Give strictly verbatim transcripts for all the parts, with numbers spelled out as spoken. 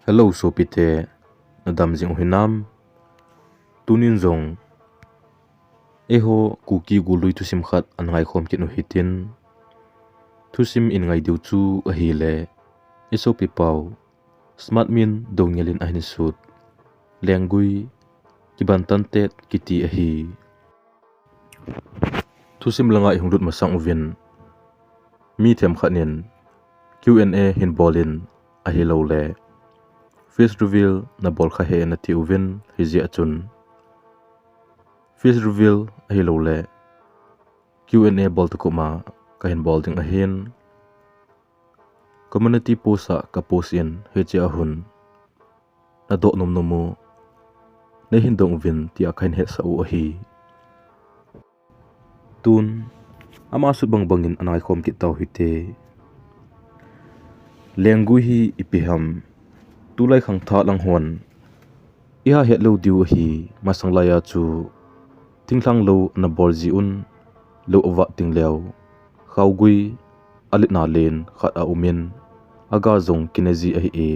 Hello sopite, nadam jing u hinam? Tunin jong eiho Kuki golui thusim khat ana ngaikhom kit u hitin, thusim in ngai diu chu ahile, i sopi pau Smartmin Doungel in ahin sut, Lenggui kibantan tet kiti ahi. Thusim langa i hung lut masang uvin, mi themkhat in Q and A hin bol in, ahilouleh face reveal nabol kha hih in ati uvin, hijeh a chun face reveal ahilouleh Q and A bol takum a kahin bol ding ahin. Community post a ka post in, hiche a hun nadoh nomnom u neihin dong uvin tia kahin hetsah u ahi. Tun ama sut bangbang in ana ngaikhom kit tau hite. Lenggui hi ipi ham? Tulai khangthah lang hon iha het lou diu ahi. Masang laiya chu thinglhang lou ana bol ji un, lou avah ding leu khaogui alitna len khat aumin, aga jong kine ji ahi e.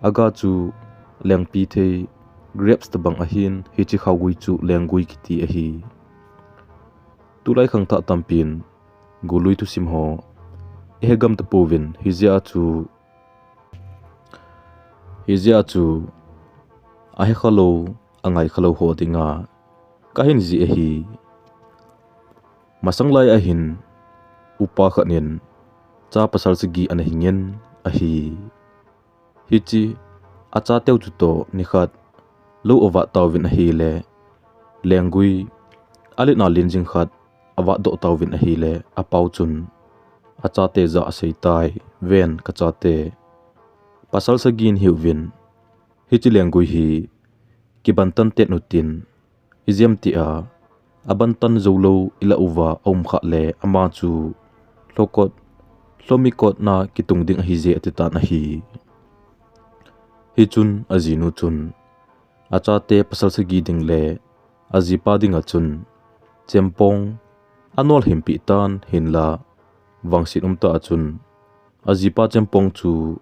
Aga chu lengpi thei, grapes tobang ahin, hiche khaogui chu lenggui kiti ahi. Tulai khangthah tampin golui thusim ho ihegam tapouvin, hijeh a chu, hijeh a chu ahekha lou, angaikha lou ho dinga kahin jih ahi. Masang lai ahin upa khat in cha pasal sagi ana hingin ahi. Hiche achateu chutoh nikhat lou avah tauvin ahile, lenggui alitna len jing khat avahdoh tauvin ahile, apau chun achate jah a aseitai, ven kachate, pasal sagi in hiuvin, hiche lenggui hi kibantan tet utin, ijeh ham tia abantan joulou ilah uva aum khah le, ama chu lhokot, lhomi kotna kitung ding ahije atitan ahi. Hichun ajinu chun achate pasal sagi ding le ajipa dinga chun chempong anolhimpeh tan, hinla vangset umtah a chun ajipa chempong chu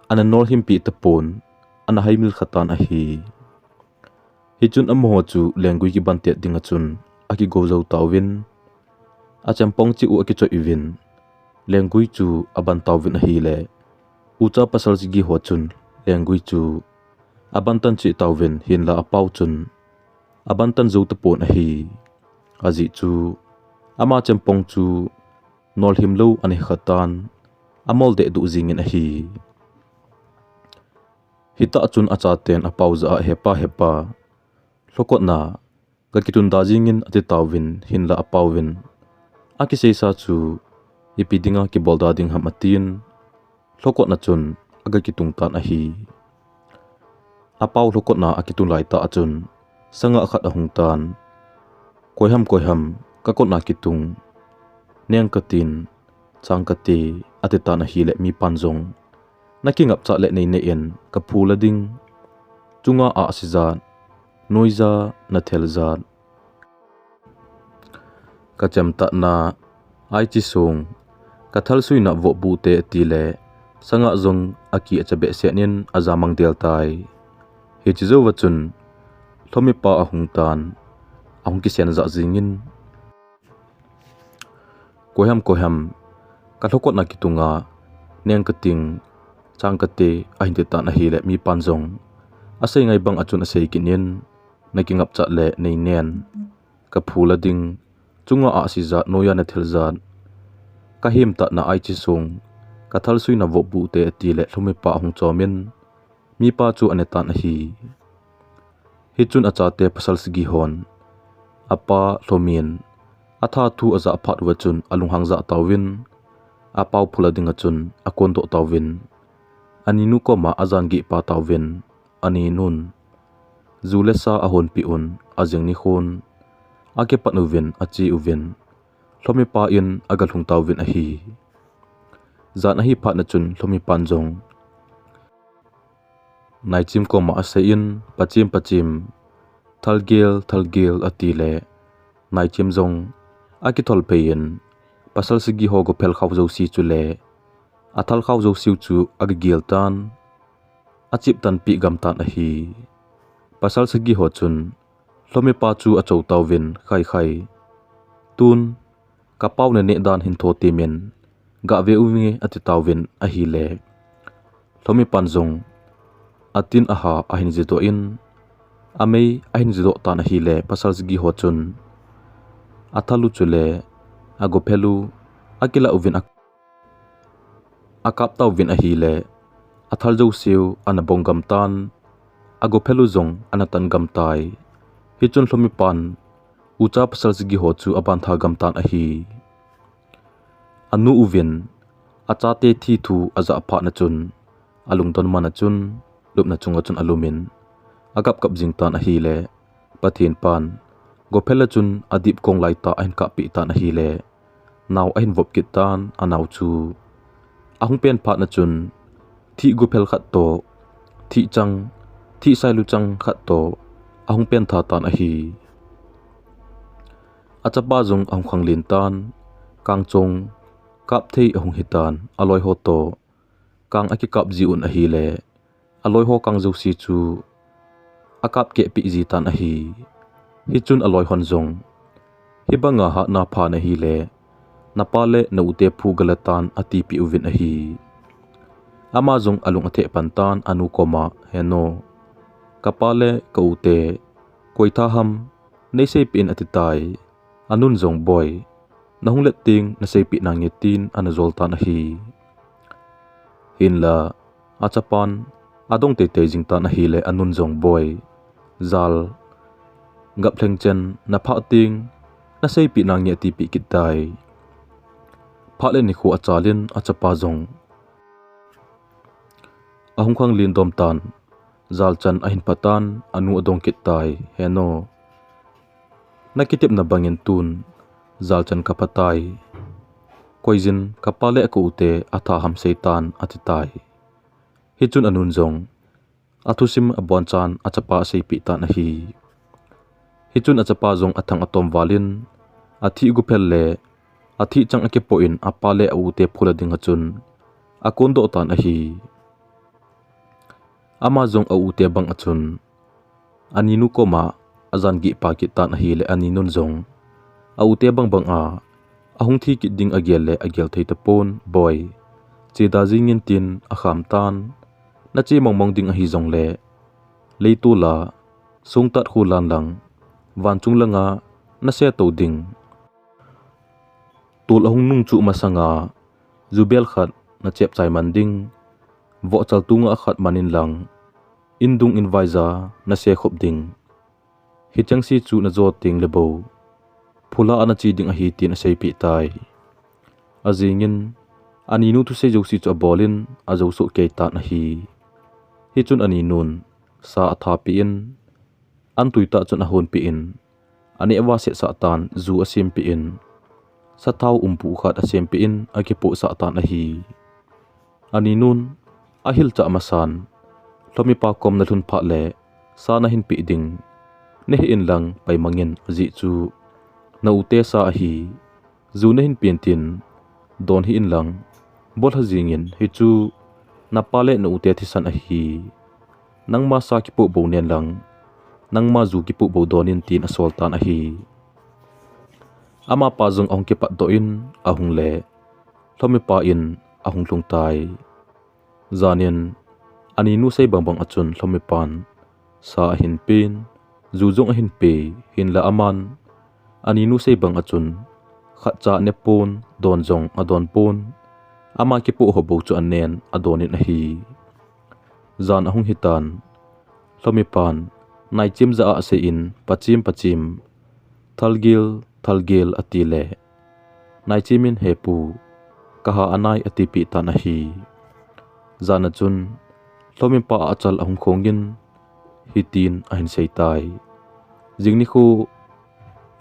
ana nolhimpeh tapon, ana haimil khatan ahi. Hichun amaho chu lenggui kibantet dinga chun akigou jou tauvin, achempong cheh u akichoi uvin, lenggui chu aban tauvin ahile, ucha pasal sagi ho chun lenggui chu abantan cheh tauvin, hinla apau chun abantan jou tapon ahi. Ajeh chu ama chempong chu nolhim lou ana hikhatan, amol dehduh jingin ahi. Hitah chun achaten apau jah a, hepa, hepa, lhokotna gakitun da jingin atitauvin, hinla apauvin akiseisa chu ipi dinga kibol da ding ham atin, lhokotna chun agakitung tan ahi. Apau lhokotna akitun laitah a chun sangah khat ahung tan, koiham, koiham, kakotna kitung, neng katin, chang kate, atitan ahile, mipan jong, nakingapchat le neineh in, kaphu la ding, chunga ahsi jat, noija nathel jat, kachemtatna, aichi song, kathalsuina vohbuh te atile, sangah jong aki acha behseh in ajamang del tai. Hiche jouva chun lhomipa ahung tan, ahung kisen jah jingin, koiham, koiham, kalhokotna kitunga neng kating, chang kate, ahin titan ahile, mipan jong asei ngai bang a chun asei kit in, nakingapchat le neinen, kaphu la ding, chunga ahsi jat, noija nathel jat, kahemtatna aichi song, kathalsuina vohbuh te atile, lhomipa ahung chomin, mipa chu anetan ahi. Hichun achate pasal sagi hon apa lhomin atha thu ajah phat uva chun alunghang jah tauvin, apau phula dinga chun akondoh tauvin, aninu koma ajan gihpa tauvin, aninun ju le sa ahonpeh un, ajing nikhon akipat uvin, ache uvin, lhomipa in agalhung tauvin ahi. Jan ahi phatna chun lhomipan jong naichem koma aseiyin, pachem, pachem, thalgel, thalgel, atile, naichem jong akitholphei in, pasal sagi ho gophel khao jouse chule athal khao jouseu chu agagel tan. achip tanpi gam tan ahi. Pasal sagi ho chun Lhomipa chu acho tauvin, "Khai khai, tun kapau naneh dan hin tho temin, gave uvinge," ati tauvin ahile, Lhomipan jong atin aha ahin jidoh in, amei ahin jidoh tan ahile, pasal sagi ho chun athal u chule agophel u akilah uvin a, akap tauvin ahile, athal jouseu ana bong gam tan, agophel u jong ana tan gam tai. Hichun Lhomipan ucha pasal sagi ho chu aban tha gam tan ahi. Anu uvin achate thi thu ajah phat na chun, alungdon man a chun, lupna chunga chun alumin, akap kap jing tan ahile, Pathen pan gophel a chun adip kong lai tah ahin kahpeh tan ahile, nao ahin vop kit tan, anao chu ahung pen phat na chun, thih gophel khat toh, thih chang, thih sailu chang khat toh ahung pen tha tan ahi. Achapa jong ahung khanglen tan, kangchong kap thei ahung hitan, aloi ho toh kang akikap ji un ahile, aloi ho kang jouse chu akap kehpeh ji tan ahi. Hichun aloi hon jong, "Hibanga hatna pha nahile, napa le na ute phu gala tan," atipeh uvin ahi. Ama jong alung atheh pan tan, anu koma, "Henu, kapa le ka ute koi tha ham, neiseipeh in," ati tai. Anun jong, "Boi, nahung let teng naseipeh nange," tin ana jol tan ahi. Hinla achapan adong teitei jing tan ahile, anun jong, "Boi, jal gaplheng chen naphah teng naseipeh nange," atipeh kit tai. Phat le nikho achal in achapa jong ahung khanglen dom tan, jalchan ahin pha tan, anu adong kit tai, "Henu, nakitepna bangin tun jalchan kapha tai. Koijin kapa le ka ute atha ham seitan," ati tai. Hichun anun jong athusim abonchan achapa aseipeh tan ahi. Hichun achapa jong athang atom val in, athih gophel le athih chang akipoh in, apa le a ute phu la ding a chun akondoh tan ahi. Ama jong a ute bang a chun aninu koma ajan gih pa kit tan ahile, aninun jong a ute bang banga ahung thi kit ding agel le agel thei tapon, "Boi, che da jingin," tin akham tan. "Nache mongmong ding ahi jongle, leitol a songtat khu lan lang, vanchung langa nase to ding. Tol ahung nung chuh masanga, jubel khat nachep chai man ding, vohchal tunga khat man in lang, indung invaija nase khop ding. Hichengse chu najo teng le bou, phula a nache ding ahi," tin aseipeh tai. Ajingin aninu thusei jouse chu abol in ajo soh kei tan ahi. Hichun aninun sa athapeh in, an tuitah chun ahonpeh in, aneh va setsah tan, ju asempeh in, sathao umpu khat asempeh in akipohsah tan ahi. Aninun ahilchah masan, "Lhomipa kom nalhun phat le sa nahin peh ding, nahei in lang paimang in, ajeh chu na ute sa ahi. Ju nahin pen tin, don hih in lang, bolha jingin, hichu napa le na ute thisan ahi. Nangma sa kipoh bou nen lang, nangma ju kipoh bou don in," tin asol tan ahi. Amapa jong ahung kipatdoh in ahung le, Lhomipa in ahung lhung tai. Janin aninu sei bangbang a chun Lhomipan sa ahin pen, ju jong ahin pe, hinla aman aninu sei bang a chun khatcha anepon, don jong adonpon, ama kipoh ho bou chu anen, adon in ahi. Jan ahung hitan, Lhomipan naichim jah a asei in, "Pachim, pachim, thalgil, thalgil," ati le, naichim in, "He pu, kaha anai," atipeh tan ahi. Jan a chun Lhomipa ahchal ahung khong in, hitin ahin sei tai. Jing nikho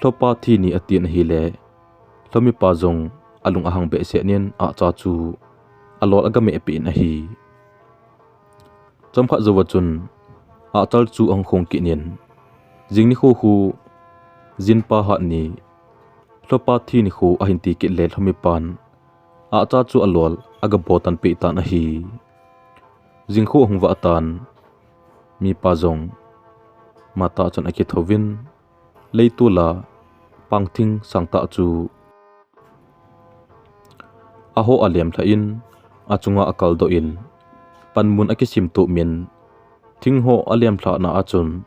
Lhopa thi ni atin ahile, Lhomipa jong alung ahang behseh in ahcha chu alol agameh peh in ahi. Chomkhat jouva chun ahchal chu ahung khong kit in, jing nikho khu jinpa hat ni, Lhopa thi nikho ahin ti kit le Lhomipan ahcha chu alol agabo tanpeh tan ahi. Jingkho ahung vah tan, mipa jong matah chun akithouvin, leitol a pangthing sangtah chu aho alem lhah in, achunga akaldoh in, panmun akisim tumin, thing ho alem lhahna achun,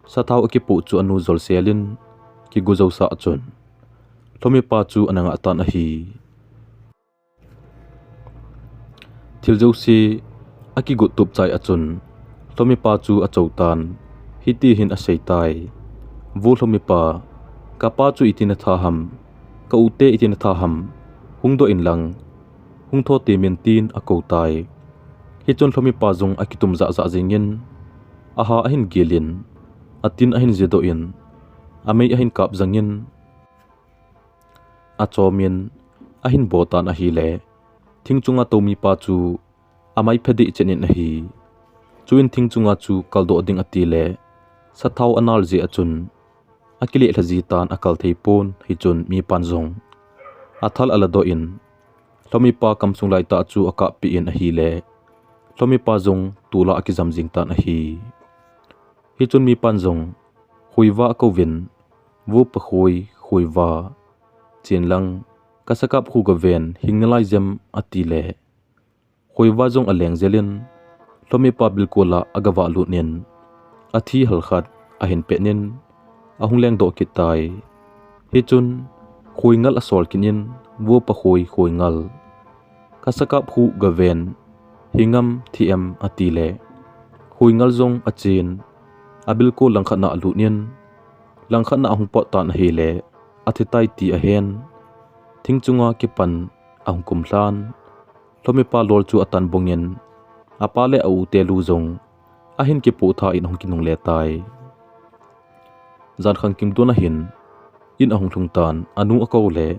sathao akipoh chu anu jolsel in, kigu jousah achun, lhomipa chu ana ngah tan ahi. Thil jouse akigot tup chai achun, lhomipa chu achou tan, hiti hin asei tai. Vo lhomipa, kapa chu iti natha ham, ka u te iti natha ham, hung doh in lang, hung tho temin tin akou tai. Hichun lhomipa jong akitum jahjah jingin, aha ahin gilin, atin ahin jedoh in, amei ahin kap jangin, achomin, ahin bo tan ahile, thing chunga tou mipa chu amai phe deh chen in ahi. Chuin thing chunga chu kaldoh ding atile, sathao anal jeh achun, akileh lha ji tan akal thei pon, hichun mipan jong athal aladoh in, lhomipa kamsung laitah chu akappi in ahile, lhomipa jong tula akijam jing tan ahi. Hichun mipan jong, Khoiva akouvin, vo pa Khoi, Khoiva, chen lang, ka sakap khu gaven, hing nalai jem atile, Khoiva jong aleng jel in, lhomipa bilkol a agavah lut in, athi halkhat ahin pet in, ahung lengdoh kit tai. Hichun, Khoingal asol kit in, vo pa Khoi, Khoingal, ka sakap khu gaven, hing am thi em atile, Khoingal jong achen, abilkol langkhat na alut in, langkhat na ahung pot tan ahile, athi tai ti ahen, thing chunga kipan ahung kumlhan, lhomipa lol chu atan bongin, apa le a u te lu jong ahin kipoh tha in ahung kinungle tai. Jan khang kimdon ahin, in ahung lhung tan, anu akou le,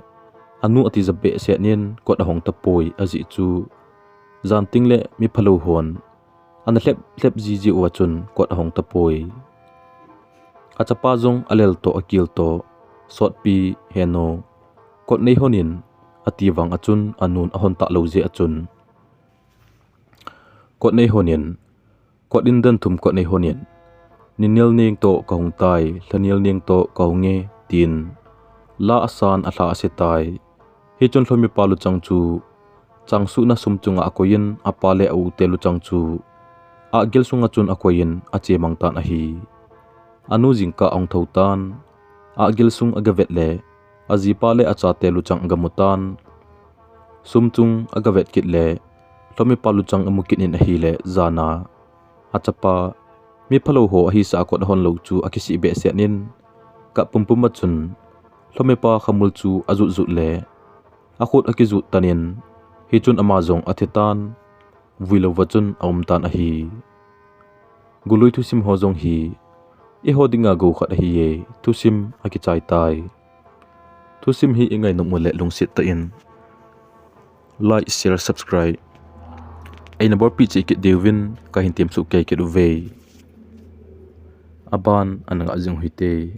anu atija behseh in kot ahong tapoi ajeh chu, jan ting le mi phalou hon ana lhep lhep jiji uva chun kot ahong tapoi. Achapa jong alel toh akil toh, sotpi heno, kot nei hon in, ati vang achun anun ahon talou jeh achun, kot nei hon in, kot in den thum kot nei hon in, ninel ning toh kahung tai, lhanel ning toh kahung e, tin la asan alha ase tai. Hichun lhomipa luchang chu changsuhna sum chunga akoiyin, apa le a u te luchang chu agil sunga chun akoiyin achemang tan ahi. Anu jingkah ahung thou tan, agil sung agavet le, ajipa le achate luchang agamu tan. Sum chung agavet kit le, lhomipa luchang amu kit in ahile, jana achapa, mi phalou ho ahisah a kot ahon lou chu akisih behseh in, kap pumpum achun, lhomipa khamul chu ajut jut le, akhut akijut tan in, hichun ama jong athi tan, vui louva chun aum tan ahi. Golui thusim ho jong hi, eiho dinga go khat ahiye, thusim akichai tai. Thusim hi ingai nom ule lungset tah in like, share, subscribe eina bolpi cheh kit diuvin kahin temsuh kei kit uve. Aban ana ngah jing u hite.